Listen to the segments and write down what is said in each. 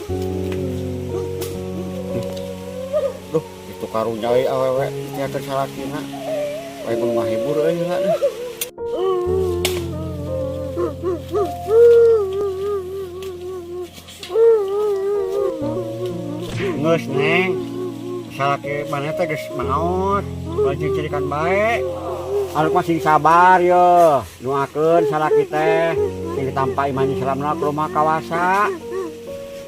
Duh, itu karunya euy awewe nya salakina. Wae kudu ngahibur euy heula deh. Geus, Neng. Salaki maneh teh geus maot. Ulah cirikan bae. Aluk mah sing sabar ye. Doakeun salaki teh sing ditampa iman Islamna ku Maha Kawasa.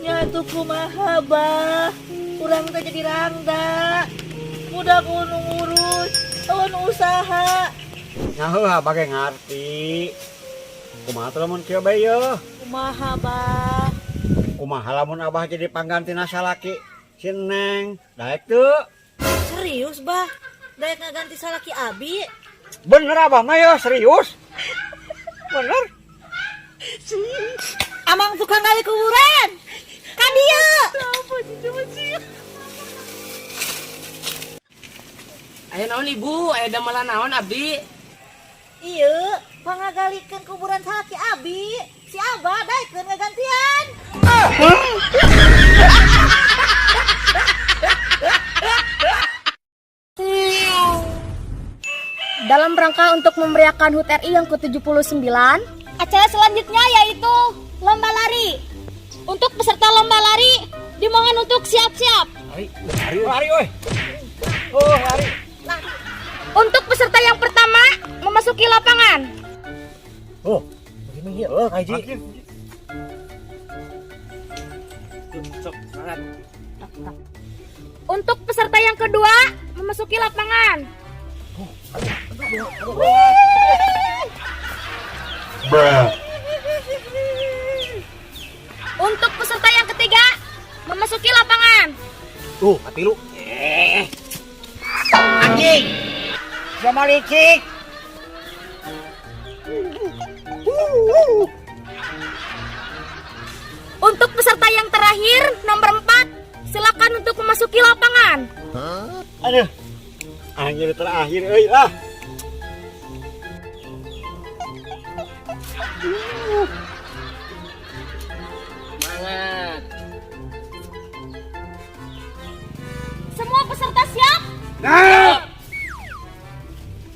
Nya atuh kumaha, Bah? Urang teh jadi rangda. Budak nu ngurus, euweuh nu usaha. Nya heuh abah ge ngarti. Kumaha teh lamun kieu bae ye? Kumaha, Bah? Kumaha lamun abah jadi panggantina salaki si Neng? Daek teu? Serius, Bah? Daek ngaganti salaki abi? Bener abah mah ya, serius. Bener. Amang tukang gali kuburan. Ka dieu. Aya naon, Ibu? Aya damelan naon abdi? Iya, pangagalikeun kuburan salaki abi. Si Abah daekeun ngagantian. Dalam rangka untuk memeriahkan HUT RI yang ke-79, acara selanjutnya yaitu lomba lari. Untuk peserta lomba lari, dimohon untuk siap-siap. Lari, lari, lari, oi. Oh, lari. Untuk peserta yang pertama memasuki lapangan. Oh, begini ya, oh, kaji. Sok semangat. Untuk peserta yang kedua memasuki lapangan. Untuk peserta yang ketiga memasuki lapangan. Tuh, hati lu. Anjing. Sama licik. Untuk peserta yang terakhir nomor 4, silakan untuk memasuki lapangan. Aduh. Anjir terakhir euy ah. Semangat. Semua peserta siap? Nah.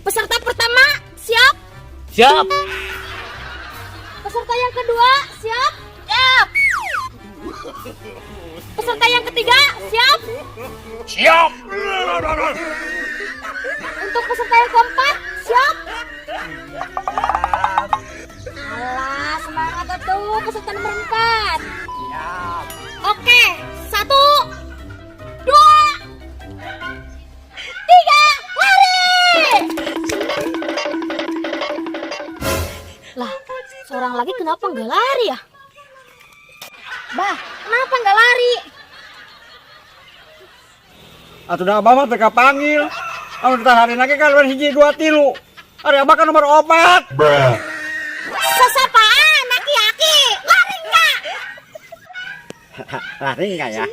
Peserta pertama siap? Siap. Peserta yang kedua siap? Siap. Peserta yang ketiga siap? Siap. Untuk peserta yang keempat siap? Alah, semangat atuh peserta nomor 4. Siap. Oke, 1, 2, 3, lari! Lah, seorang lagi kenapa nggak lari ya? Bah, kenapa nggak lari? Atuh dah abah mah teu kapanggil. Anu ditaharin lagi kan 1, 2, 3. Ari abah kan nomor 4. Sesapaan aki-aki, lari nggak? Lari nggak ya?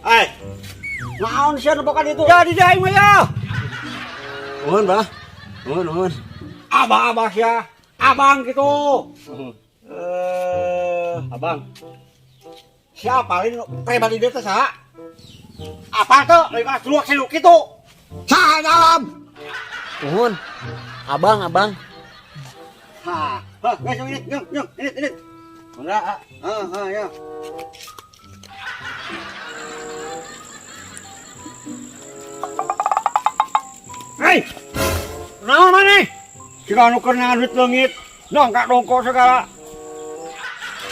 Hai, naon sih anu bukan itu? Jadi deh aing mah ya. Nuhun, Bah. Nuhun, nuhun. Abah, abah ya. Abang gitu. Abang. Siapa ini preman di desa saha? Apa tuh? Lagi malah celuak celuk gitu. Saha dalam? Nuhun. Abang, abang. Ha, ha, guys, ini, nyung, nyung, ini, ini. Enggak, ah, ah, ah, ya. Hei, naon maneh? Jika anu keur neangan duit leungit, nongkak dongkok segala.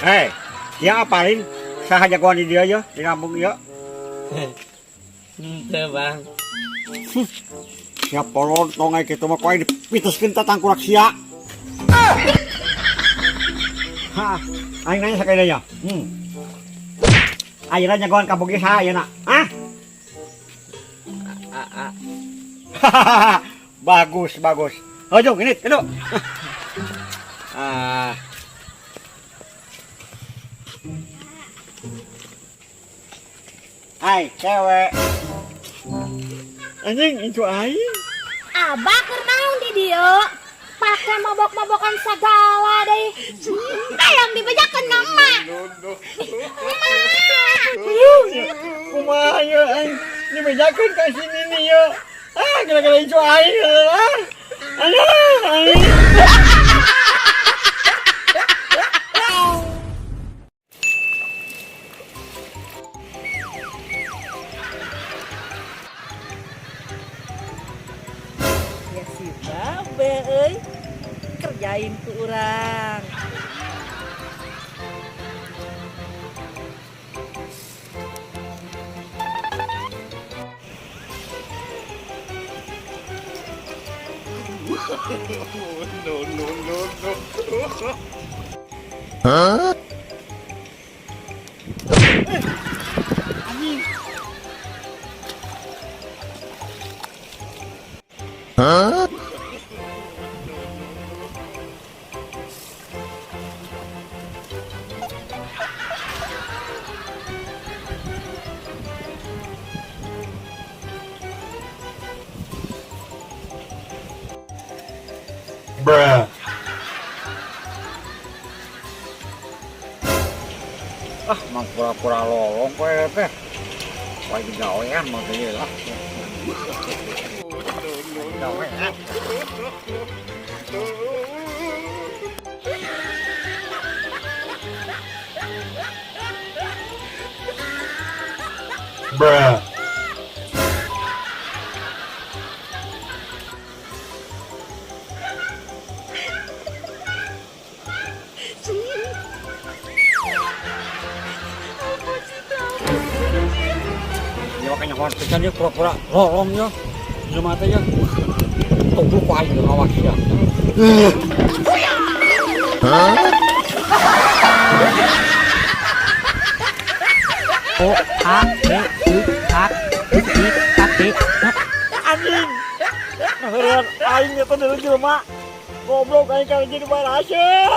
Hei, dia apalin saha jagoan di dia ya, di kampung ieu? Henteu, Bang. Sia polontong aya kitu mah ku aing dipituskeun ta tangkurak sia. Hah, aing nanya sakali deui nya. Ayeuna jagoan kampung ieu saha ayeuna? Hah? Bagus, bagus. Hojong ini, itu. Ah. Hai, cewek. Anjing, itu aing. Abah keur naon di dieu? Pake mabok-mabokan segala deui. Hayang dibejakeun ka emak. Emak. Kumaha ye aing? Dibejakeun ka si Nini ye. Ah, gara-gara itu aing. Ah. Aduh, aing. Ya si babe euy. Kerjain ku urang. Bruh. Ah, mang pura-pura lolong kowe teh. Wah, digawean mah teh lah. Digawean. Bruh. Ya makanya kawan pisan ya pura-pura lolong ya. Jelema teh ya. Tunggu ku aing ngawas ya. O A B U K I K T. Anjing. Nah, aing eta deui jelema. Goblok aing kana jadi baraseuh.